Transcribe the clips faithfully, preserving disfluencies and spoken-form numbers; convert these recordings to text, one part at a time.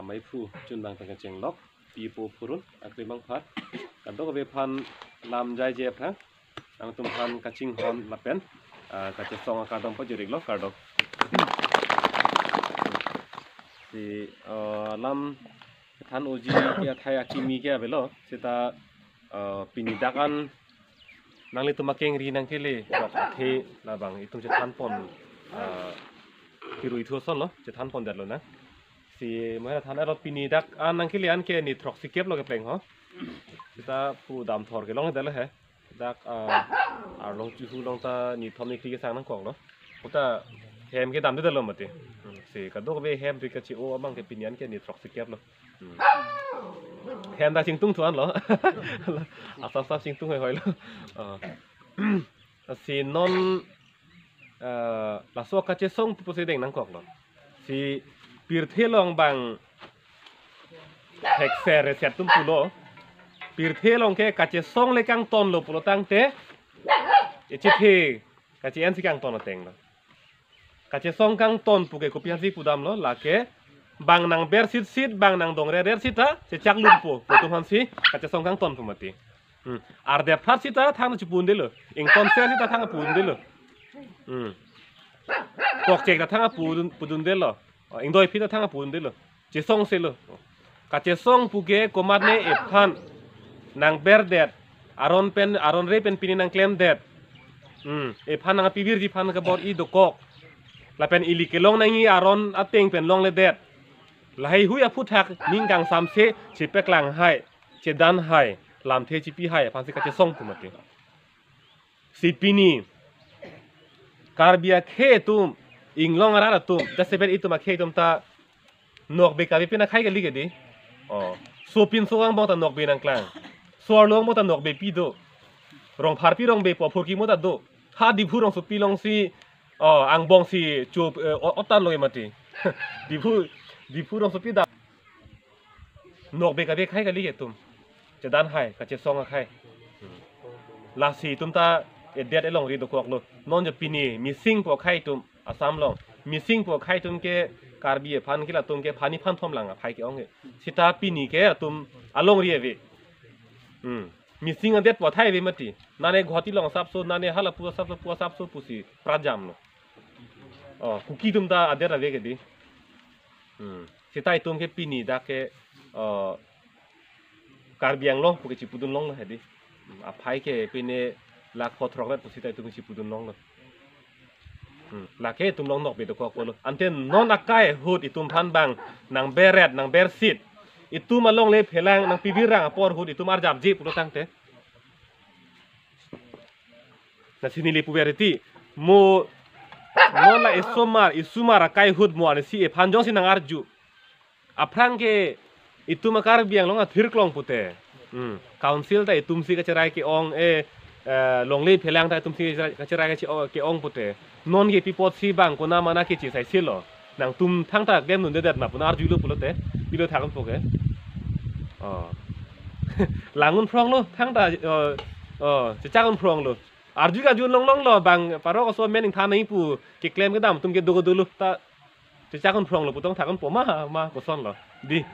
Maiphu chunbang pen kachenglok, pipo phurun, akrimang phat. Kadokave aphan lam jaije aphrang, nangtumphan kachinghon lapen, ah, kachesong akardom pajiriklo, kardom. Si, ah, lam than uji ke athai akimi ke avelo, seta, ah, pini dak an nanglitum akengri nangkele, dok athe labang itum chethanpon, ah, kirui thu asonlo, chethanpondetlo na. Si mo than aro pini dak an nangkele an ke ni throksi kep lo kepleng ho. Seta pu damthor kelongledetlo he. Dak, ah, arlong chuhu along ta ni thom ni kri kesang nangkoklo. Puta hem ke damdedetlo mati. Hmm, si kadokave hem ri kachi-o abang ke pini an ke ni throksi kep lo. Hmm. Hem ta chingtung thu anlo. Asap sap chingtung hoihoi lo. Ah. Si non, eh, laso kachesong pusi deng nangkoklo. Si pirthe along bang hekser reset atum pulo. Pirthe along ke kachesong le kangtonlo pulo tangte, echethe kache-en si kangton atenglo. Kachesong kangton pu ke kopi aphansi pudamlo, lake bang nangber sitsit, bang nangdongrerer sita chechak lunpo pu atum aphansi kachesong kangton pu mati. Hmm. Ardep phat sita thang chepundelo. Ingtonser sita thang pundelo. Hmm. Kokchek ta thang pudun, pudundelo. Oh, ingdoiphi ta thang pudundelo. Chesongselo. Kachesong pu ke komatne ephan nangberdet, aron pen, aron re pen pini nangklemdet. Hmm. Ephan nangpivirji aphan kabor-i dokok. Lapen ili kelong nangji aron ateng pen longledet. Lahai hui aphuthak ning kangsamse chepeklang hai, chedan hai, lamthe chipi hai aphansi kachesong pu mati. Si pini Karbi akhei atum, inglong arat atum, jasemet itum akhei atum ta nokbe kave pin akhai kali ke dei. Oh, sopinso angbong ta nokbe nangklang. So-arlo angbong ta nokbe pi do. Rongpharpi rongbe po phurkimo ta do. Ha Diphu rongsopi alongsi, oh, angbong si chup, eh, o-, otan lo mati. Diphu, Diphu rongsopi da. Nokbe kave akhai kali ke itum. Chedan hai, kachesong akhai. Lasi itum ta edet elongri dokoklo. Non jo pini Mising pu akhai atum Assam along. Mising pu akhai atum ke Karbi aphan ke latum ke phani phan thom lang aphai ke-ong ke. Seta pini ke atum alongri ave. Hmm. Mising adet pu athai ave mati. Nane Guwahati along asapso, nane halapu asapso, pu asapso pusi prajamlo. Oh, Kuki atum ta adet ave ke dei. Hmm. Seta itum ke pini dak ke, oh, Karbi Anglong pu ke chipudun longlo he dei. Hmm, aphai ke pine lakh pho throkret pu seta itum chipudun longlo. Hmm, lake itum long nokbe dokok pulo. Ante non akai ahut itum aphan bang nangberet, nangbersit. Itum alongle phelang nangpivirang apor ahut itum arjapji pulo tangte. Lasi neli puver ti mo non la isomar, isomar akai ahut mo arnisi ephan jongsi nangarju. Aphrang ke itum a-Karbi Anglong athirklong pute. Hmm. Council ta itumsi kacherai ke-ong, eh, eh, longle phelang ta itumsi kacherai, kacherai ke-ong, ke-ong pute. Non ke pi apotsi bang konamana keche saisilo. Nangtum thangta klemdundedet ma pu nang arjulo pulote. Pilo thakon po ke. Oh. Lang-un phronglo thangta, oh, oh, chechak-un phronglo. Arju kaju longlonglo bang parok aso amen ingthan nangji pu keklem kedam atum kedo kedo lo ta chechak-un phronglo pu tong thakon po ma, ma kosonlo. Dei.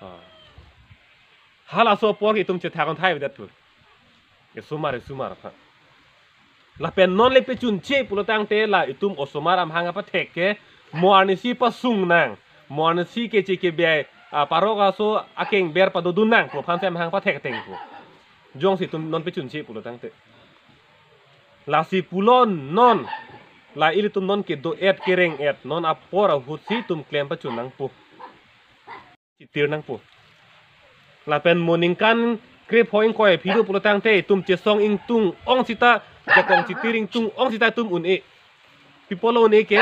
Ah. Halaso apor ke itum chethakon thai avedet pu. Isomar, isomar aphan. Lapen non le pechunche pulo tangte la itum osomar amahang apathek ke mo arnisi pasung nang. Mo arnisi keche kebe, ah, parok aso akengber padodun nang pu aphansi amahang apathek ateng pu. Jongsi itum non pechunche pulo tangte. Lasi pulo non. La ilitum non kedo-et kereng-et. Non apor ahutsi itum klem pachun nangpo. Chitir nangpo. Lapen mo ningkan krepho ingkoi aphi do pulo tangte itum chesong ingtung ong seta jakong chitir ingtung ong seta itum un-e. Pi apotlo un-e ke.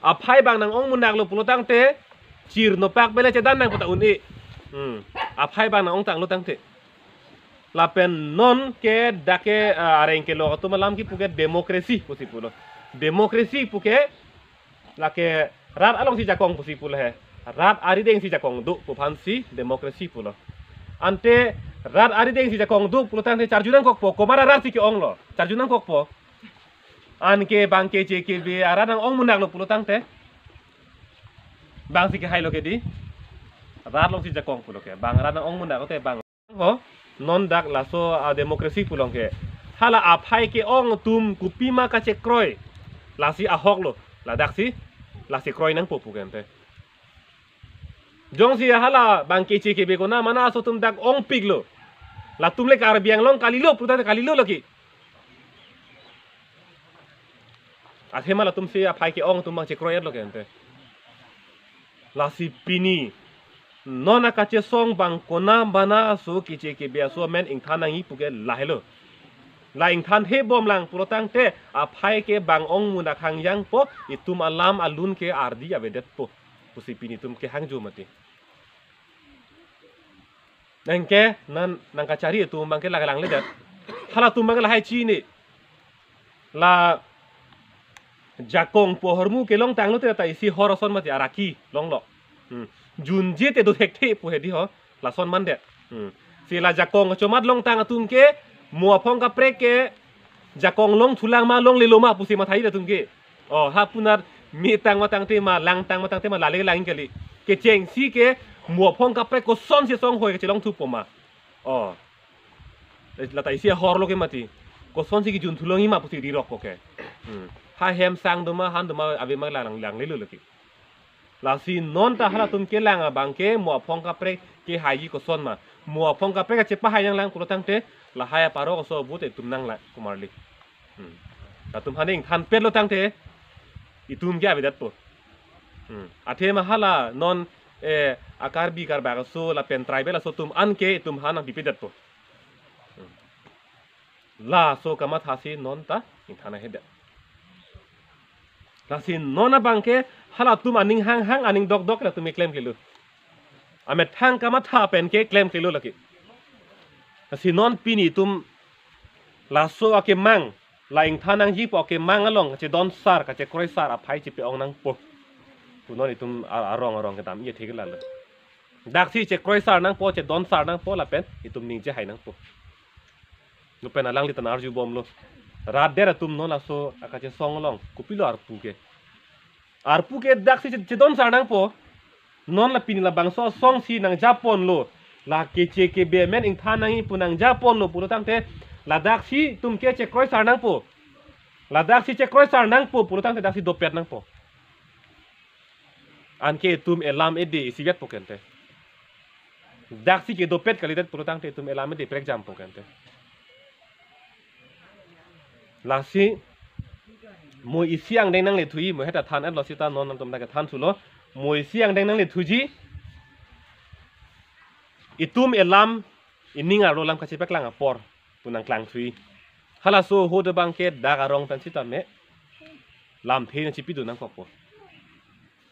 Aphai bang nang-ong munak lo pulo tangte, chir nopak bele chedan nang pu ta un-e. Hmm. Aphai bang nang-ongtang lo tangte. Lapen non ke dak ke, ah, areng kelok atum alam kipu ke democracy pusi pulo. Democracy pu ke lake rat alongsi jakong pusi pulo he. Rat aridengsi jakong do pu aphansi democracy pulo. Ante rat aridengsi jakong do pulo tangte charju nangkokpo, komat aratsi ke-onglo. Charju nangkokpo. Anke bang keche kebe arat nang-ong munak lo pulo tangte. Bang si kehai lo ke di. Rat along si jakong pulo ke. Bang rat nang-ong mun dak kote bang. Ho, non dak laso a-democracy pu along ke. Hala aphai ke-ong atum kopima kachekroi. Lasi ahok lo. Ladak si, lasi kroi nangpo pu ke ante. Jongsi hala bang keche kebe kona mana aso atum dak ongpik lo. Latum le Karbi Anglong kalilo, puta kalilo lagi. Athema latum si aphai ke-ong atum bang chekroi lo ke ante. Lasi pini non akachesong bang kona mana aso keche kebe aso amen ingthan nangji pu ke lahelo. La ingthan hebom lang pulo tangte aphai ke bang ong mun akhang jangpo, itum alam alun ke ardi avedetpo pusi pini itum kehangjo mati. Nangke nan nangkachari atum bang ke lake langledet. Halatum bang ke lahai chini. La jakong pu ahormu kelong tanglo te ta isi hor ason mati araki longlo. Hmm. Junje te do thekthe pu hedi ho. Lason mandet. Hmm. Si la jakong kachomat longtang atum ke mo aphong kaprek ke jakong longthulang ma longlelo ma pusi mathai atum ke. Oh, ha punar me tang ma tangte ma, lang tang ma tangte ma, lale lang kali. Kechengsi ke mo aphong kaprek kosonsi songhoi kachelongthupo ma. Oh. La ta isi ahor lo ke mati. Kosonsi kijun thulongji ma pusi rirok ko ke. Hmm. Ha hem sang do ma, han do ma, ave ma lang, langlelo lagi. Lasi non ta halatum kelang abang ke mo aphong kaprek kehaiji koson ma. Mo aphong kaprek kachepahai nanglang pulo tangte lahai aparo koso vote itum nanglang komarli. Hmm. Latum haning thanpet lo tangte itum ke avedetpo. Hmm. Athema hala non eh a-Karbi Karbak aso lapen tribal aso atum an ke itum hanang pipedetpo. Hmm. Laso kamathasi non ta ingthan ahedet. Lasi non abang ke halatum aning hanghang aning dokdok latum ke klemklelo. Amethang kamatha pen ke klemklelo lagi. Lasi non pini itum laso akemang, la ingthan nangji pu akemang along kachedonsar, kachekroisar aphai chepe-ong nangpo pu non itum a-, arong arong kedam-i thek lalo. Daksi chekroisar nangpo, chedonsar nangpo lapen itum ningje hai nangpo. Lapen alangli ta arjubomlo. Rat der atum non laso akachesong along kopilo arpu ke. Arpu ke daksi che-, chedonsar nangpo. Non la pini labangso asong si nangjaponlo. La keche kebe amen ingthan nangji pu nangjaponlo pulo tangte, ladaksi itum ke chekroisar nangpo. Ladaksi chekroisar nangpo pulo tangte daksi dopet nangpo. Anke itum elam ede isivetpo ke ante. Daksi ke dopet kalidet pulo tangte itum elam ede prekjampo ke ante. Lasi mo isi angdeng nanglethuji, mo heta than-etlo sita non nangtum ta kethan thulo. Mo isi angdeng nanglethuji. Itum elam ining arlo lam kachepaklang apor pu nangklangthuji. Halaso ahut abang ke dak arong pen sitame lamthe nangchipidun nangkokpo.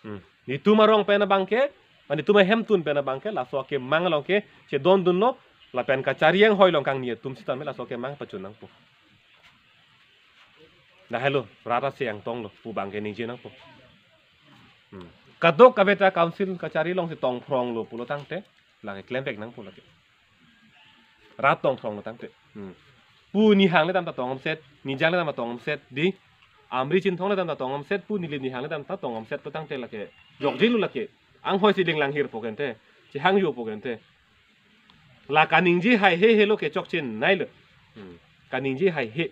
Hmm. Netum arong pen abang ke, ah, netum ahemtun pen abang ke, laso akemang along ke chedondunlo, lapen kachari anghoi along kangni atum sitame laso akemang pachun nangpo. Lahelo, rara se angtonglo pu abang ke ningje nangpo. Hmm. Kadokave ta council kachari alongsi tongphronglo pulo tangte, lake klempek nangpo lake. Rat tongphronglo tangte. Hmm. Pu nihang le dam ta tongomset, nijang le dam ta tongomset, di. Amri Chinthong le dam ta tongomset, pu neli nihang le dam ta tongomset pu tangte lake. Jokjinlo lake. Anghoi si linglang hirpo ke ante. Chehangjopo ke ante. La kaningje haihe helo ke chokche nailo. Hmm. Kaningje haihe.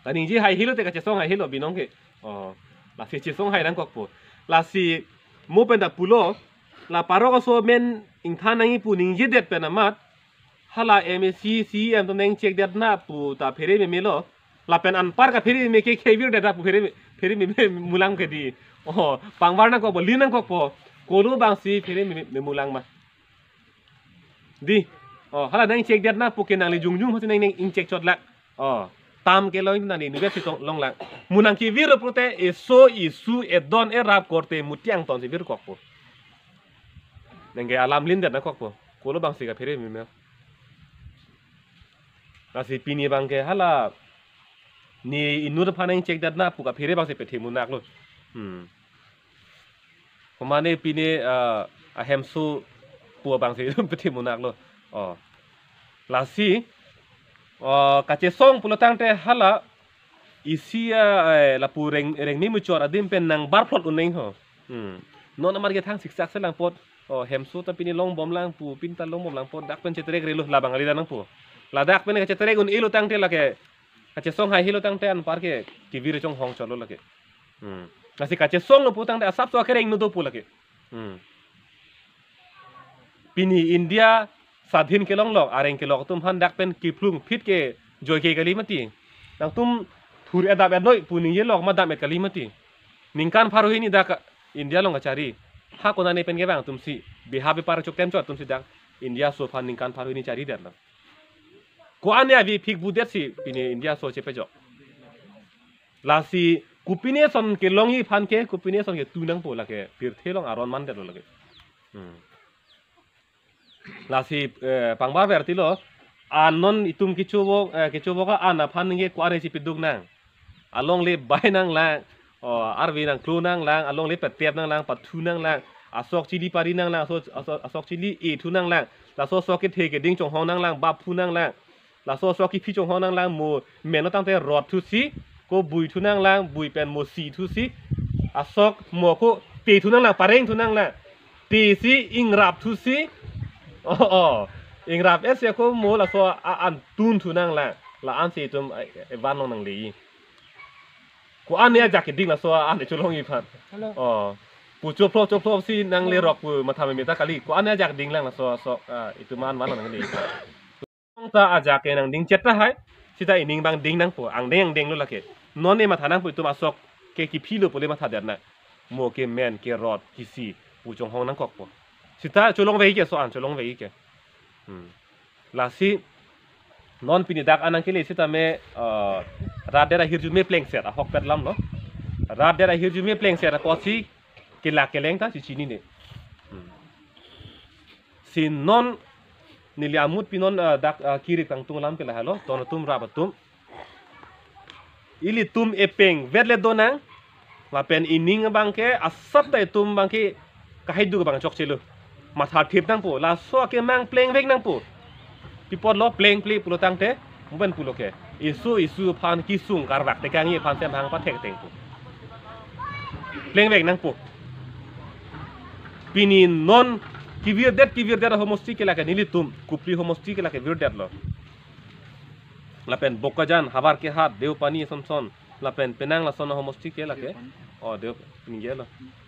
Kaningje haihe lote kachesong haihelo binong ke. Oh. Lasi chesong hai nangkokpo. Lasi mo pen ta pulo. La parok aso amen ingthan nangji pu ningjedet pen amat. Hala M A C, C E M atum nangchekdet na pu ta phere memelo. Lapen anpar kaphere meme ke kevirdet na pu phere me, phere meme mulang ke di. Oh, pangvar nangkokpo, lin nangkokpo. Kolo abang si phere meme, memulang ma. Di. Oh, hala nangchekdet na pu ke nangli jongjung hasi nang, nang ingchek chot lak. Oh, tam kelong nangli nuvet si tong longlang. Mo nangkevir pulote eso isu edon erap korte muti angton si virkokpo. Nangke alam lindet nangkokpo. Kolo abang si kaphere meme. Lasi pini abang ke hala ne inut aphan nangchekdet na pu kaphere abang si pethemunak lo. Hmm. Komane pini, eh, ahemso pu abang si pethemunak lo. Oh. Lasi, oh, kachesong pulo tangte hala isi, eh, lapu reng, rengni muchor adim pen nangbarphlot un-e ho. Hmm. Non amar ke thang siksak selang apot, o, hemso ta pini longbom lang pu, pini ta longbom lang apot, dak pen cheterek relo, labang ari nang pu. Ladak pen kacheterek un-elo tangte lake, kachesong hai helo tangte anpar ke kivir chonghong cholo lake. Hmm. Lasi kachesonglo pu tangte asapso akereng no do pu lake. Hmm. Pini India swadhin kelong lok, areng kelok atum aphan dak pen kiphlung phit ke joike kali mati. Nangtum thur edap ednoi pu ningjelo ma dam-et kali mati. Ningkan pharo hini dak India along kachari. Ha konane pen kevang atumsi, beha bepar choktem chot atumsi dak India aso aphan ningkan pharo hini chari detlo. Ko-an avi phik budet si pini India aso chepejok. Lasi kopine ason kelongji aphan ke, kopine ason ketu nangpo lake, pirthe along aron mandetlo lake. Hmm. Lasi, eh, pangbar vertilo, anon itum kechovo, eh, kechovo ka an aphan ningke ko-an si piduk nang. Alongle bai nanglang, o, arve nangklo nanglang, alongle petep nanglang, pathu nanglang, asok chili pari nanglang, asok, asok, asok chili ethu nanglang, laso asok kethe keding chonghong nanglang, baphu nanglang, laso asok kiphi chonghong nanglang, mo meno tangte rot thusi, ko bui thu nanglang, bui pen mo si thusi, asok mo ko te thu nanglang, pareng thu nanglang, te si ingrap thusi, o, o, ingrap esi ko mo laso a-an tun thu nanglang, la-an si itum, eh, eh, van long nangle. Ko-an ajak keding laso a-an cholongji aphan. Hello. O. Pu choplo choplo si nanglerok pu matha meme ta kali. Ko-an ajak dinglang laso asok, ah, itum an van long nangle. Ong ta ajak ke nangding chet tahai. Sita ining abang ding nangpo. Angdeng angdenglo lake. Non ne matha nangpo itum asok ke kiphilo pule matha der na. Mo ke men ke rot kisi pu chonghong nangkokpo. Sita cholong vei ke so-an cholong vei ke. Hmm. Lasi non pini dak anang kele sitame, eh, rat der ahirjume plengset ahokpet lamlo. Rat der ahirjume plengset apotsi kelak keleng ta si chinine. Hmm. Si non neli amut pi non, eh, dak, eh, kirik tangtung alam ke lahelo, ton atum rap atum. Ilitum epeng vetle donang, lapen ining abang ke asap ta itum abang ke kahai duk abang chokchelo. Matha thip nangpo, laso akemang plengvek nangpo. Pi apotlo plengple pulo tangte, mo pen pulo ke. Isu isu aphan kesung karvak tekangji aphan semhang pathek tengpo. Plengvek nangpo. Pini non kevirdet kevirdet ahomosti ke lake nelitum, Kopili homosti ke lake virdetlo. Lapen Bokajan, Howraghat, Deopani, Samson, lapen penang lason ahomosti ke lake. Deopani. O, Deo, ningjelo.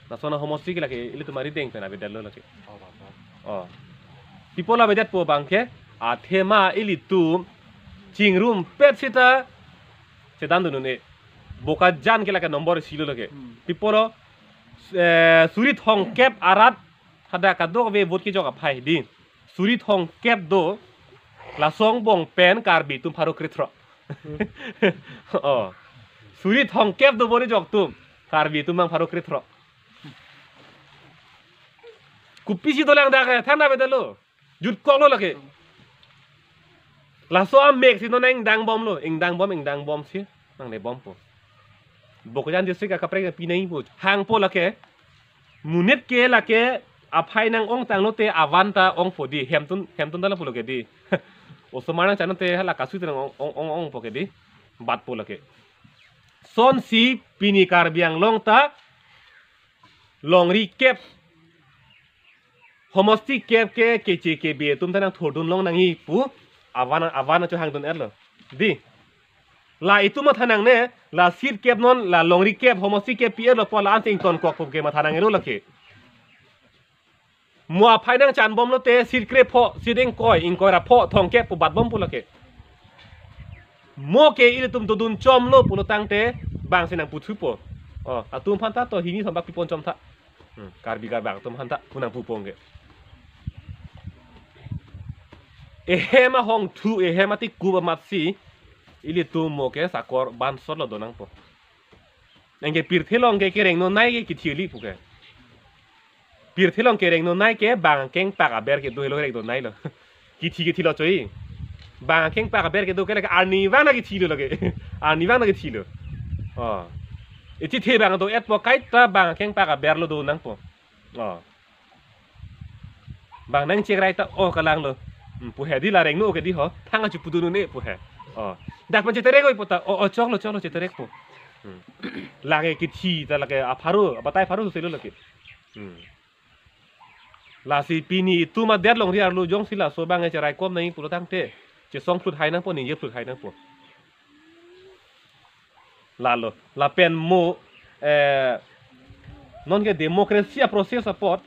Lason ahomosti ke lake, ilitum arideng pen avedetlo lake. O, bapak. O. Pi apot avedetpo abang ke, athema ilitum chingrumpet sita, sedan dunun e. Bokajan ke lake nombor isi lo lake. Hmm. Pi apotlo, eh, suri thomkep arat hadak kadokave vote kejok aphai di. Suri thomkep do, laso angbong pen Karbi atum pharo krethrok. O. Suri thomkep do vote kejok atum, Karbi atum abang pharo krethrok. Kopisi dolang dak, eh, thangnat avedetlo. Jutkoklo lake. Laso amek si non ingdangbomlo, ingdangbom, ingdangbom si nangnebompo. Bokajan district akaprek pi nangpo. Hangpo lake. Monit ke lake aphai nang-ong tanglote avan ta ongpo di. Hemtun, hemtun ta lapu lake di. Osomar nangchan te hala kasui ta nang-ong, ong, ong, ongpo ke di. Batpo lake. Sonsi pini Karbi Anglong ta longri kep, homosti kep ke keche kebe atum ta nangthurdun long nangji pu avan, avan acho hangdun-etlo. Di. La itum matha nangne, la seat kep non, la longri kep, homosti kep pi-etlo pu la-an si ingtonkokpo ke matha nangnelo lake. Mo aphai nangchanbomlote, seat krepho, seat ingkoi, ingkoi ra pho, thomkep pu batbompo lake. Mo ke ilitum dodun chomlo pulo tangte, bang si nangputhupo. O, atum aphan ta to hini thom bak pipon chom tha. Hmm, Karbi Karbak atum aphan ta, pu nangpupon ke. Ehem ahongthu, ehem atikup amatsi, ilitum mo ke sakor bansotlo donangpo. Anke pirthe along ke kereng nonai ke kithi kali pu ke. Pirthe along kereng nonai ke bang akengpak aber kedo helo kereng nonailo. Kithi kithilo choi. Bang akengpak aber kedo ke lake arnivang na kithilo lake. Arnivang na kithilo. O. Ichethe abang do-etpo kaita bang akengpak aberlo donangpo. O. Bang nangchekrai ta o kalanglo. Hmm, pu he di la rengno ke di ho. Thang achu pudun-un-e pu he. O. Dak pen cheterek oi pu ta. O, o, choklo, choklo cheterekpo. Hmm. Lake kithi ta lake apharo, abatai pharo selo lake. Hmm. Lasi pini itum adet longri arlo jongsi laso abang e cheraikom nangji pulo tangte, chesong phlut hai nangpo, ningje phlut hai nangpo. Lalo, lapen mo, eh, non ke democracy a-process apot,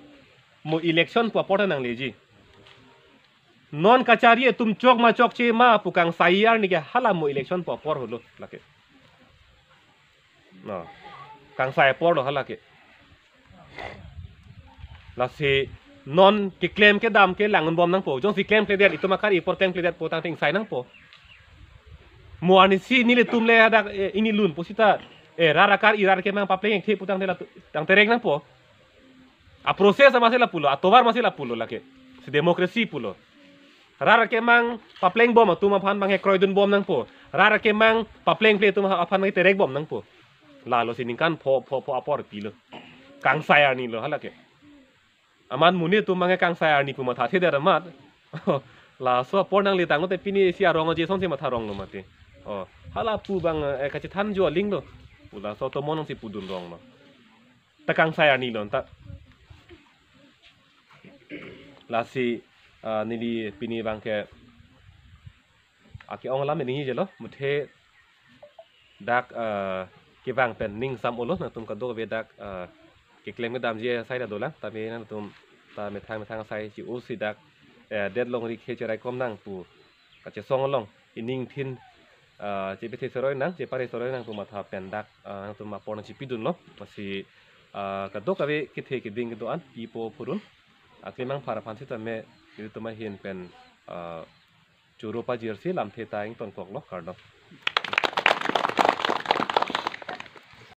mo election pu apor ta nangleji. Non kachari atum chok ma chokche ma pu kangsai arni ke hala mo election pu apor holo lake. No. Kangsai apor lo hala ke. Lasi non keklem kedam ke lang-un bom nangpo. Jongsi klemkledet, itum akari apor klemkledet pu tangte ingsai nangpo. Mo arnisi nelitum le hadak, eh, ini lun pu seta, eh, rat akar, irat akemang papleng thekthe pu tangte la tangte rek nangpo. A-process amatsi lapulo, atovar amatsi lapulo lake. Si democracy pulo. Rat akemang papleng bom atum aphan abang ke kroidun bom nangpo. Rat akemang paplengple atum aphan abang ke terek bom nangpo. Lalo si ningkan pho pho pho apor pilo. Kangsai arni lo hala ke. Amat monit atum abang ke kangsai arni pu mathathedet amat. Laso apor nangle tangte pini isi arong aje asonsi matha ronglo mati. Oh, hala pu abang, eh, kachethan jo aling lo. Pu laso tomon nangsi pudun ronglo. Ta kangsai arni lo ta. Lasi, ah, neli pini abang ke ake-ong alam ningje lo, muthe dak, ah, kevang pen ning sam olo, nangtum kadokave dak, ah, keklem kedamji asai ta dolang, tame nangtum ta methang methang asai chi-o si dak, eh, det longri ke cheraikom nang pu kachesong along ining thin, ah, chepethe seroi nang, chepare seroi nang pu matha pen dak, ah, nangtum apor nangchipidunlo, lasi, ah, kadokave kethe keding kedo-an pipo phurun, akemang phar aphan sitame ilitum ahin pen, ah, choro pajirsi lamthe ta ingtonkoklo, kardom.